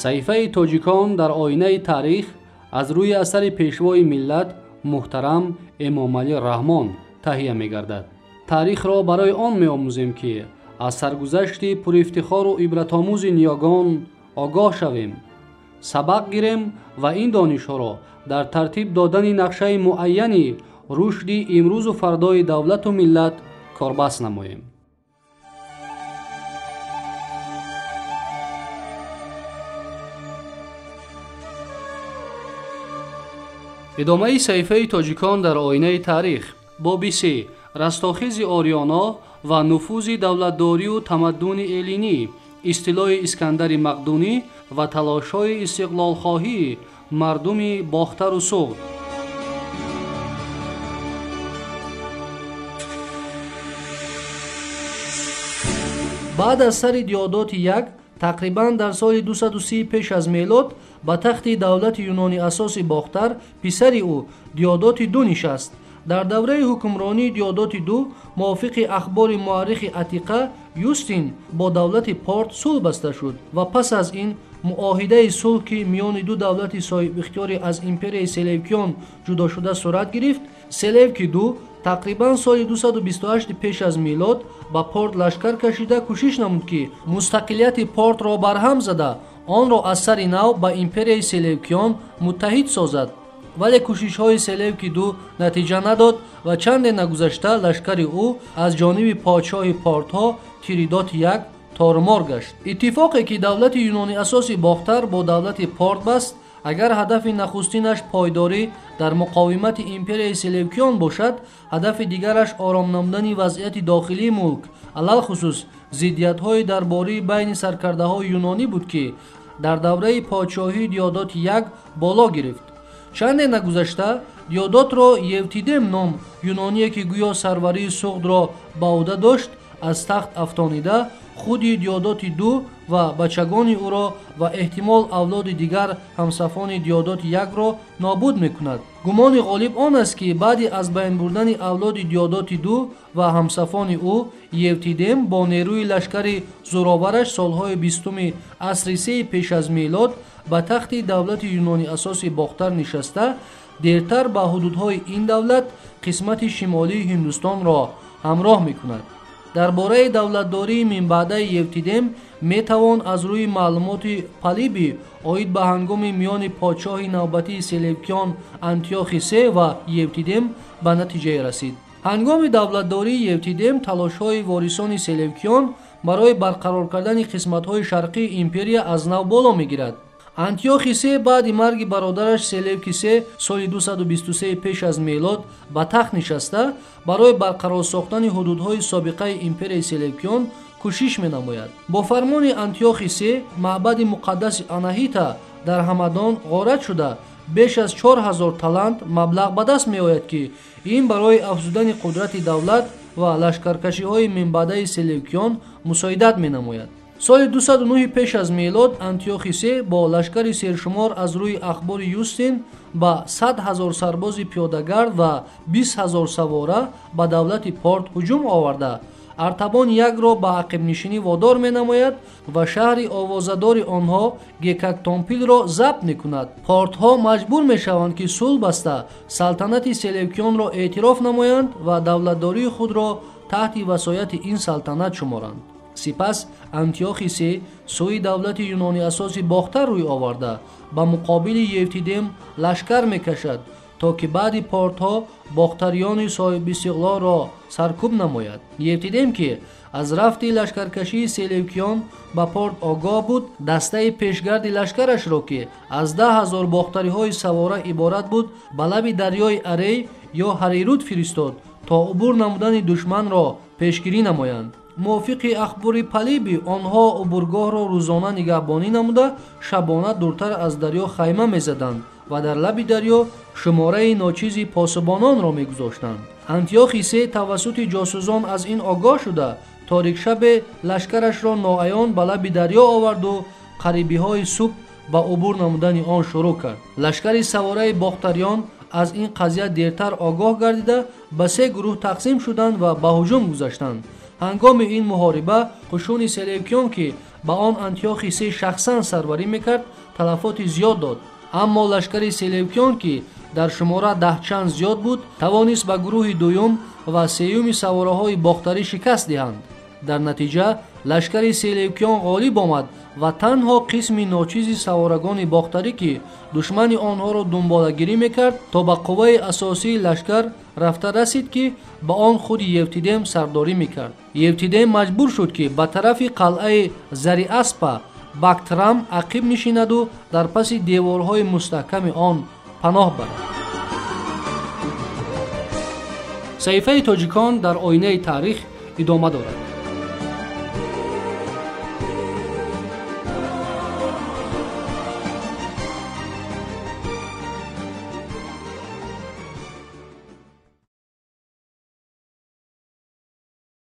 Саҳифаи тоҷикон дар оинаи таърих аз рӯи асари пешвои миллат муҳтарам Эмомалӣ Раҳмон таҳия мегардад. Таърихро барои он меомӯзем, ки аз саргузашти пурифтихору ибратомӯзи ниёгон огоҳ шавем, сабақ гирем ва ин донишҳоро дар тартиб додани нақшаи муайяни рушди имрӯзу фардои давлату миллат корбаст намоем. Идомаи саҳифаи тоҷикон дар оинаи таърих. Боби се: растохези ориёно ва нуфузи давлатдорию тамаддуни эллинӣ, истилои Искандари Мақдунӣ ва талошҳои истиқлолхоҳии мардуми Бохтару Суғд. Баъд аз сари Диодоти як, тақрибан дар соли 230 пеш аз мелод, ба тахти давлати юнони асоси Бохтар писари ӯ Диодоти ду нишаст. Дар давраи ҳукмронии Диодоти ду, мувофиқи ахбори муаррихи Атиқа Юстин, бо давлати Порт сулҳ баста шуд ва пас аз ин муоҳидаи сулҳ, ки миёни ду давлати соҳибихтиёрӣ аз империяи Селевкиён ҷудошуда сурат гирифт, Селевки ду тақрибан соли 228 пеш аз милод ба Порт лашкар кашида кӯшиш намуд, ки мустақилияти Портро барҳам зада, онро аз сари нав ба империяи Селевкиён муттаҳид созад. Вале кӯшишҳои Селевки ду натиҷа надод ва чанде нагузашта лашкари ӯ аз ҷониби подшоҳи Портҳо Тиридот як торумор гашт. Иттифоқе, ки давлати юнони асоси Бохтар бо давлати Порт баст, агар ҳадафи нахустинаш пойдорӣ дар муқовимати империяи Селевкиён бошад, ҳадафи дигараш ором намудани вазъияти дохилии мулк, алалхусус зиддиятҳои дарбории байни саркардаҳои юнонӣ буд, ки дар давраи подшоҳии Диодот як боло гирифт. Чанде нагузашта Диодотро Евтидем ном юноние, ки гӯё сарварии Суғдро ба ӯҳда дошт, аз тахт афтонида, худи Диодоти ду ва бачагони ӯро ва эҳтимол авлоди дигар ҳамсафони Диодоти якро нобуд мекунад. Гумони ғолиб он аст, ки баъди аз байн бурдани авлоди Диодоти ду ва ҳамсафони ӯ, Евтидем бо нерӯи лашкари зӯровараш солҳои бистуми асри сеи пеш аз мелод ба тахти давлати юнони асоси Бохтар нишаста, дертар ба ҳудудҳои ин давлат қисмати шимолии Ҳиндустонро ҳамроҳ мекунад. Дар бораи давлатдории минбаъдаи Евтидем метавон аз рӯи маълумоти Палиби оид ба ҳангоми миёни подшоҳи навбатии Селевкиён Антиохи се ва Евтидем ба натиҷае расид. Ҳангоми давлатдории Евтидем талошҳои ворисони Селевкиён барои барқарор кардани қисматҳои шарқии империя аз нав боло мегирад. Антиохи се баъди марги бародараш Селевки се соли 223 пеш аз мелод ба тахт нишаста, барои барқарор сохтани ҳудудҳои собиқаи империяи Селевкиён кӯшиш менамояд. Бо фармони Антиохи се маъбади муқаддаси Анаҳита дар Ҳамадон ғорат шуда, беш аз 4000 талант маблағ ба даст меояд, ки ин барои афзудани қудрати давлат ва лашкаркашиҳои минбаъдаи Селевкиён мусоидат менамояд. Соли 209 пеш аз мелод Антиохи се бо лашкари сершумор аз рӯи ахбори Юстин ба 100 000 сарбози пиёдагард ва 20 000 савора ба давлати Порт ҳуҷум оварда, Артабон якро ба ақибнишинӣ водор менамояд ва шаҳри овозадори онҳо Гекатомпилро забт мекунад. Портҳо маҷбур мешаванд, ки сулҳ баста салтанати Селевкиёнро эътироф намоянд ва давлатдории худро таҳти васояти ин салтанат шуморанд. Сипас Антиохи се сӯи давлати юнони асоси Бохтар рӯй оварда, ба муқобили Евтидем лашкар мекашад, то ки баъди портҳо бохтариёни соҳибистиқлолро саркӯб намояд. Евтидем, ки аз рафти лашкаркашии Селевкиён ба Порт огоҳ буд, дастаи пешгарди лашкарашро, ки аз 10 000 бохтариҳои савора иборат буд, ба лаби дарёи Арей ё Ҳарируд фиристод, то убур намудани душманро пешгирӣ намоянд. Мувофиқи ахбори Палиби, онҳо убургоҳро рӯзона нигаҳбонӣ намуда, шабона дуртар аз дарё хайма мезаданд ва дар лаби дарё шумораи ночизи посубононро мегузоштанд. Антиохи се тавассути ҷосусон аз ин огоҳ шуда, торикшабе лашкарашро ноаён ба лаби дарё оварду қарибиҳои субҳ ба убур намудани он шурӯъ кард. Лашкари савораи бохтариён аз ин қазия дертар огоҳ гардида, ба се гурӯҳ тақсим шуданд ва ба ҳуҷум гузаштанд. Ҳангоми ин муҳориба қушуни селевкиён, ки ба он Антиохи се шахсан сарварӣ мекард, талафоти зиёд дод. Аммо лашкари селевкиён, ки дар шумора даҳчанд зиёд буд, тавонист ба гурӯҳи дуюм ва сеюми савораҳои бохтарӣ шикаст диҳанд. Дар натиҷа лашкари селевкиён ғолиб омад ва танҳо қисми ночизи саворагони бохтарӣ, ки душмани онҳоро дунболагирӣ мекард, то ба қувваи асосии лашкар рафта расид, ки ба он худи Евтидем сардорӣ мекард. Евтидем маҷбур шуд, ки ба тарафи қалъаи Зариаспа Бактрам ақиб нишинаду дар паси деворҳои мустаҳками он паноҳ барад. Саҳифаи тоҷикон дар оинаи таърих идома дорад.